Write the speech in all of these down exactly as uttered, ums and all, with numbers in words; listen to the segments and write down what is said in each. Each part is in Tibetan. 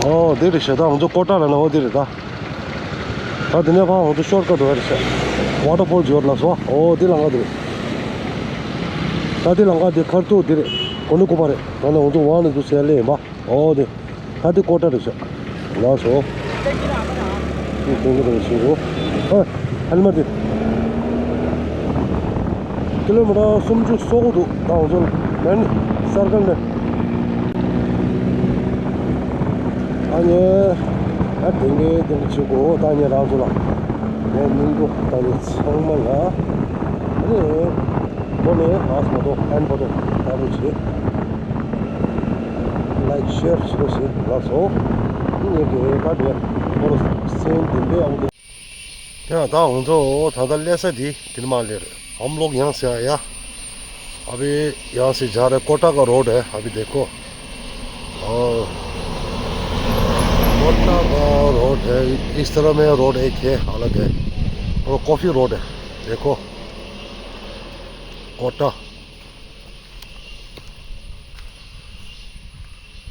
ཨོ་དེ་རེད་ཤག་ད་ང་ཚོ་ཀོ་ཊ་ལ་ན་ཨོ་དེ་རེད་ད། ད་དེ་ནས་ཕར་ང་ཚོ་ཤོར་ཀ་འགྲོ་ཡ་རེད་ཤག་ཝ་ཊར་ཕོལ་ཅིག་ཡོད་ལ་སོ། ཨོ་དེ་ལ་ང་དེ་རེད། ད་དེ་ལ་ང་དེ་ཁར་ཐུག་དེ་རེད། གོ་ནི་ཀུ་པ་རེད། ད་ནི་ང་ཚོ་ཝང་ནས་འདུག་ཟེར་ལེ་ཡིན་པ། ཨོ་དེ། ད་དེ་ཀོ་ཊ་རེད་ཤག་ལགས་སོ། ཁྱོད་ཀྱི་རང་ཤིང་རོ། ཨ། ཧལ་མ་དེ། ཀི་ལོ་མི་ཊར་སུམ་ཅུ་སོ་དགུ་འདུག་ད་ང་ཚོ་མེན་སར་ཀལ་ནས། ཨ་ནི། ཨ་དེང་གི་དེང་གི་ཆུ་གོ་ད་ནི་རང་ཚོ་ལ། ངའི་སྙིང་པོ་ད་ནི་ཚང་མ་ལ། ཨ་ནི། ཁོ་ནས་ཨ་སི་མ་གཏོགས་ཨན་མ་གཏོགས་ད་རུང་བྱེད། ལའིཀ་ཤེར་བྱེད་རོགས་བྱེད་ལགས་སོ། ངེད་ཀྱི་ད་དེ་ཁོ་ར་སེམས་བདེན་པའི་ཨང་དེ། ཡང་ད་ང་ཚོ་ད་ལྟ་སླེབས་ས་འདི་དེ་ནི་མ་ལེར་ཧམ་ལོག་ཡང་ཟེར་ཡ། अभी यहाँ से जा रहे कोटा का रोड है, अभी देखो। और कोटा का रोड है, इस तरह में रोड एक है, अलग है। और कॉफी रोड है, देखो। कोटा।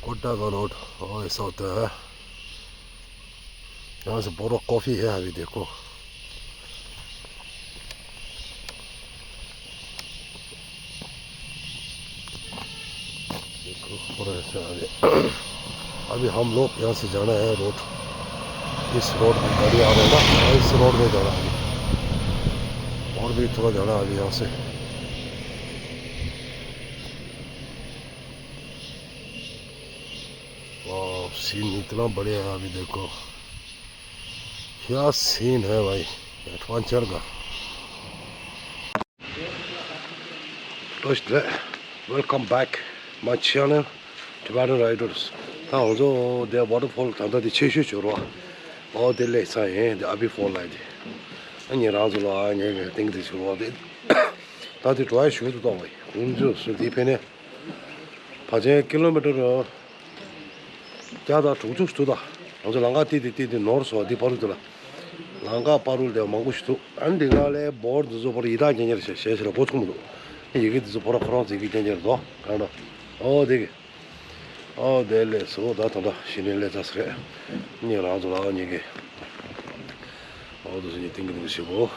कोटा का रोड, और ऐसा होता है। यहाँ से पूरा कॉफी है, अभी देखो। देखो, पूरा ऐसा अभी, अभी हम लोग यहाँ से जाना है रोड, इस रोड में गाड़ी आ रहा है ना, इस रोड में जाना है। और भी थोड़ा जाना है अभी यहाँ से। वाह, सीन इतना बढ़िया है, अभी देखो क्या सीन है भाई, एडवेंचर का। Welcome back my channel, Tibetan Riders. ད་ང་ཚོ་དེ་ཝ་ཊར་ཕོལ་ད་ལྟ་དེ་ཆེ་ཤོས་བྱོས་རོགས། ཨོ་དེ་ལེགས་ས་ཡིན། དེ་ཨ་བི་ཕོལ་ལ་དེ། ཨ་ངས་རང་ཚོ་ལ་ཨ་ངས་ངས་ཏིང་དེ་བྱོས་རོགས་དེ། ད་དེ་འགྲོ་ཡ་ཞུ་དུ་གཏོང་བ་ཡིན། ང་ཚོ་སུ་དེ་ཕེ་ནས། ཕལ་ཆེར་ཀི་ལོ་མི་ཊར་བརྒྱ་དང་དྲུག་ཅུ་ཞིག་འདུག་ད། ང་ཚོ་ལམ་ཁ་ཏི་ཏི་ཏི་ཏི་ནོར་སོང་། འདི་བར་དུ་འདི་ལ། ལམ་ཁ་བར་དུ་ལས་མང་པོ་ཞིག་འདུག་ཨ་ནི་འདི་ག་ལས་འབོར་འདི་ཚོ་བར་ཡི་དྭགས་རྐྱང་རྐྱང་རེད་ཤག་ཞེས་ཟེར་གོ་ཆོད་མི་འདུག་ཡི་གེ་འདི་ཚོ་བར་ཁོ་རང་ཚོ་ཡི་གེ་རྐྱང་རྐྱང་རེད་དོ། གང་འདྲ། ཨོ་དེ་གི། ཨོ་དེ་ལས་སོ་ད་ད་ད་ཤི་ནས་ལས་ཚ་ཟེར། ངས་རང་ཚོ་ལ་ཨོ་ཉེ་གི། ཨོ་དུ་སུ་ཉེ་ཏིང་གི་ཏིང་གི་ཞིག་གོ།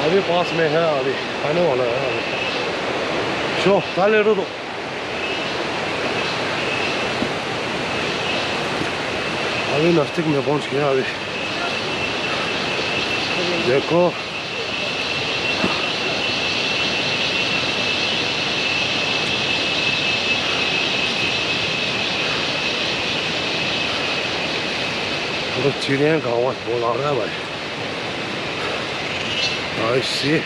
अभी पास में है, अभी आने वाला है अभी। चलो, ता ले रो तो। अभी नजदीक में पहुंच गया अभी। देखो। वो चिड़िया का आवाज बहुत आ रहा है भाई। I see.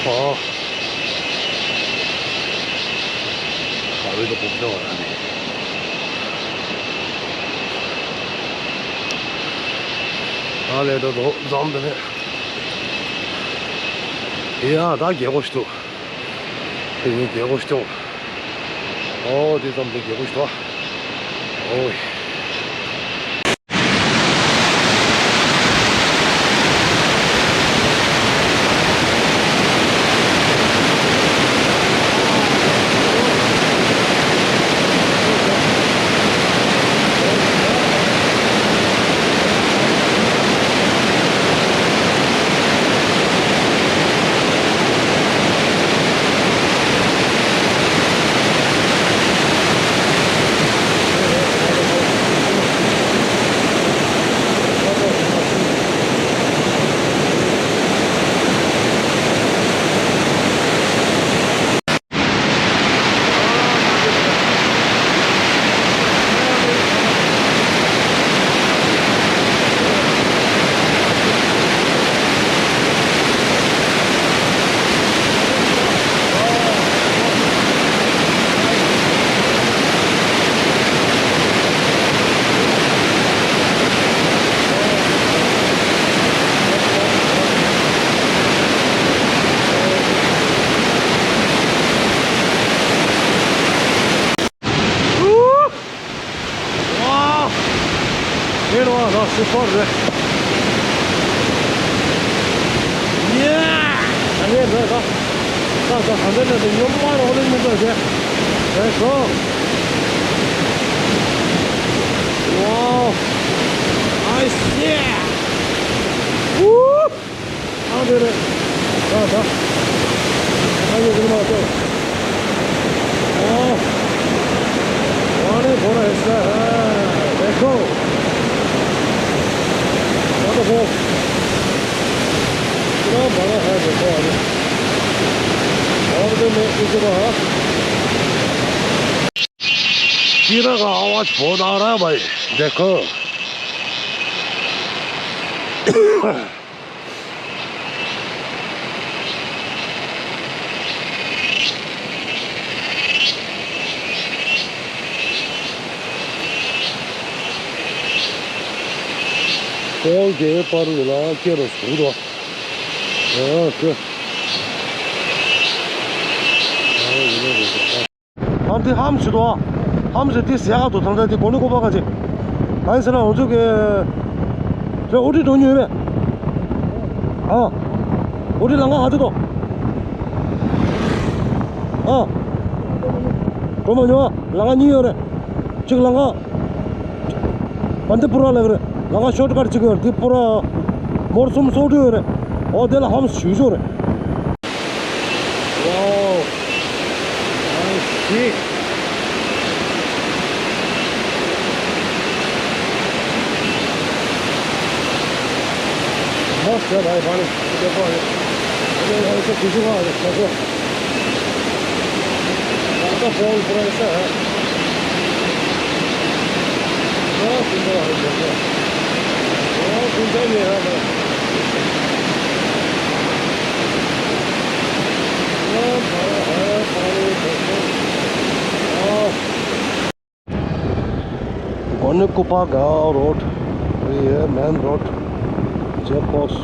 हाँ। अभी तो पहुंचने वाला नहीं। हाँ, ले तो दो, जाम देने। ཡ་ད་རྒྱལ་སྒོ་ཞིག་འདུག་དེ་ནི་རྒྱལ་སྒོ་ཞིག་འདུག་ཨོ་དེ་ཙམ་དེ་རྒྱལ་སྒོ་ཞིག་འདུག་ཨོ། ཝའོ། ཨེ་རོ་ཨ་ལ་སུ་པར་རེད། ད་གང་འདྲ་འདྲ་དེ་སྙོམས་མར་འོག་ལ་སྙོམས་པ་བྱས། རེད་སོ། Wow. I see. Woo. ཨ་དེ་རེད། ད་ད། ཨ་ཡོད་གི་མ་གཏོགས། ཨོ། ཝ་ནེ་བོ་ར་ཧེ་ས་ཧ། དེ་ཁོ། ད་ད་ཁོ། ད་བ་ར་ཧ་དེ་ཁོ་ཨ་རེད། ཨོ་དེ་མེ་ཨི་ཟེར་བ་ཧ། ཁྱེད་རང་ག་ཨ་ཝ་བོ་ད་ར་བ་དེ་ཁོ། ཁོང་གི་པར་ལ་སྐྱེ་རུ་སོང་འགྲོ། ཨ་ཁུ། ཨ་ཡིན་ན་རེད། ཨ་འདི་ཧམ་ཞིག་འདུག་ཨ། ཧམ་ཞིག་འདི་ཟས་ཁ་འདུག་ད་ལྟ་འདི་གོ་ནི་གོ་པ་ག་ཅིག་གང་ཡིན་ཟེར་ན་ང་ཚོ་གི་རེ་ཨོ་ཏི་འགྲོ་མྱོང་ཡོད་པས། ཨ། ཨོ་ཏི་ལམ་ཁ་ག་ཚོད་འདུག་ཨ། འགྲོ་མ་མྱོང་ཨ། ལམ་ཁ་གཉིས་ཡོད་རེད། གཅིག་ལམ་ཁ་བན་དེ་པུ་ར་ལབ་ཀྱི་རེད། ལམ་ཁ་ཤོར་ཊི་ཀཊ་གཅིག་ཡོད་རེད། འདི་པུ་ར་མོར་སུམ་སོ་དྲུག་ཡོད་རེད། ཨོ་དེ་ལ་ཧམ་ཞུ་ཞུ་རེད། Wow. I see. Most of my money. What the fuck? What the fuck? What the fuck? What the fuck? Gonikupaga Road, ये है मेन रोड, चेक पोस्ट।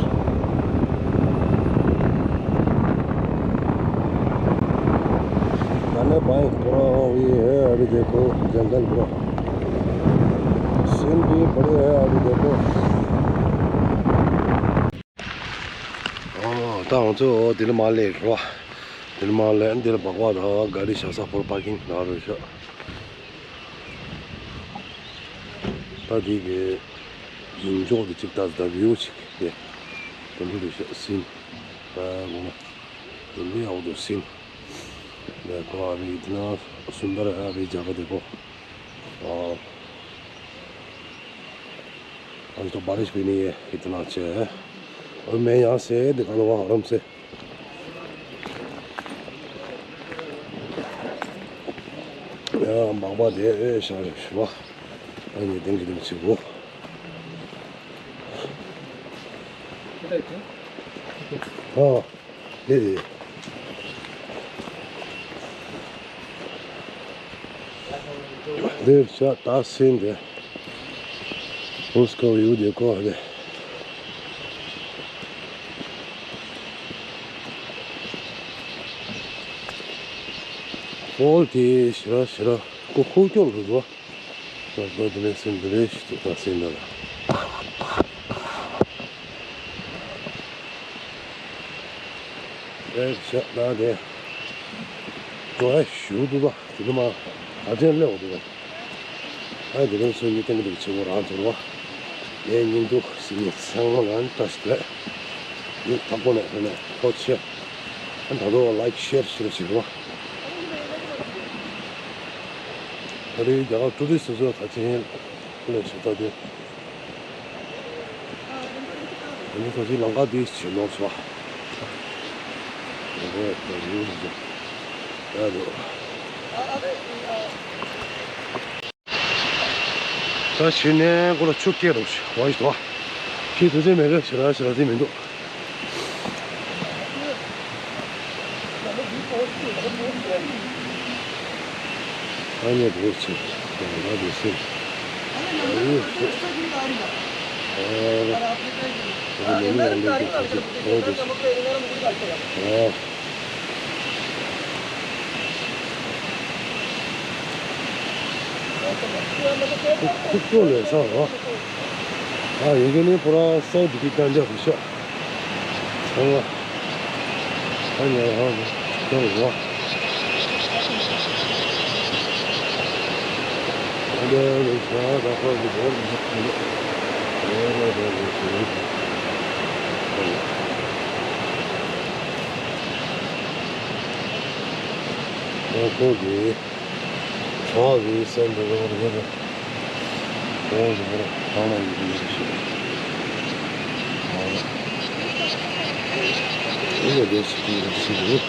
मैंने भाई पूरा ये है, अभी देखो जंगल पूरा। सीन भी बढ़िया है, अभी देखो। ཨོ། ད་ང་ཚོ་འདི་ལ་མར་སླེབས་རེད་བ། འདི་ལ་མར་སླེབས། འདི་ལ་སྦག་སྦག་དང་ག་རི་བཞག་ས་ཧོར་པར་ཀིང་ལ་རེད་ཤག་ད་འདི་གི་ཡིན་ཅོག་འདི་གཅིག་ལྟ་ད་བིའུ་ཅིག་དེ། དེ་འདྲ་རེད་ཤག་སིན། ད་ངོ་མ། དེ་འདྲའི་འོག་ཏུ་སིན། ད་ཁོ་ཨ་བི་དེ་ན་སུན་དར་ཨ་བི་རྒྱ་གར་དེ་ཁོ། ཨ། आज तो बारिश भी नहीं है, इतना अच्छा है। और मैं यहाँ से निकलूँगा आराम से। ཡ། མག་པ་དེ་ཨེ་ཤ་ཤ་བ། ཨ་ནི་ཏན་གི་ཏན་ཆེ་བོ། ཨ། དེ་དེ། དེར་ཤ་ད་སེན་དེ། उसका व्यू देखो अबे। ཧོལ་དེ་ཤ་ཤ་ཁོ་ཁོ་ཀྱོག་རུ་བཟོ། ད་ད་དེ་ནས་སེམས་འདི་རེ་ཞིག་ཏུ་ད་སེམས་འདི་ལ། ཨེ་ཤ་ད་དེ། འགྲོ་ཡ་ཞུ་འདུག་ད་དེ་ནི་མ་ཨ་ཅན་སླེབས་འོ་འདུག་ད། ཨ་དེ་ནས་སོ་ཉིད་སྟེང་གི་འདུག་ཆེ་བོ་རང་ཚོར་བ། ངས་ཉིན་དུ་སི་ཉིད་ཚང་མ་ལ་ནི་བཀྲ་ཤིས་བདེ་ལེགས། ཡུག་ཐག་པོ་ནས་ཧོ་ནས་ཐོག་ཆེ། ཨ་ད་དུང་ལའིཀ་ཤེར་ཞུ་རོགས་བྱེད་རོགས། ད་རེས་རྒྱ་གར་ཊུ་རི་སི་ཊི་སོ་སོ་ད་ཆེན་ལས་ཞུ་ད་དེ། ཨ་ནི་ད་ཅི་ལམ་ཁ་འདི་ཞིག་ནོར་སོང་། ཡ་རེད་ད་ཡིན་ཞིག་ཡ་རེད། ད་ཞུ་ནས་ཁོ་ལ་ཆུ་སྐྱེལ་རོགས་ཞུ་བ་ཞིག་ཏུ་བ། ཁྱེད་དུས་ཚོད་མེད་ག་ཞེ་དྲག་ཞེ་དྲག་ཚིག་མི་འདུག་ཨ་ནི་འདུག་ཆེ། ང་འདུག་སེ། ཨ་ཡུ་ཧེ། ཨ་ཨ་ནི་ནི་ང་ལུག་འདུག་ཁ་ཅིག་ཨོ་འདུག་ཨ། ཁུག་ཁུག་ལས་ས་རོ། ཨ་ཡིན་གྱི་ནི་པུ་ར་སའུ་ཐི་གི་ཀན་ཇ་ཧུ་ཤ། ཚང་མ། ཨ་ཉལ་ཧ་ནི། ཁོང་གིས་ཁྲག་གི་སེམས་འདི་རང་རེད། ཁོང་གིས་མར་ཁང་ནང་ཡོད་པའི་ཡིན་ཞེས། ཨ་ནི་དེ་ལས་བདེ་ཞིག་གིས་ཞིག་རེད།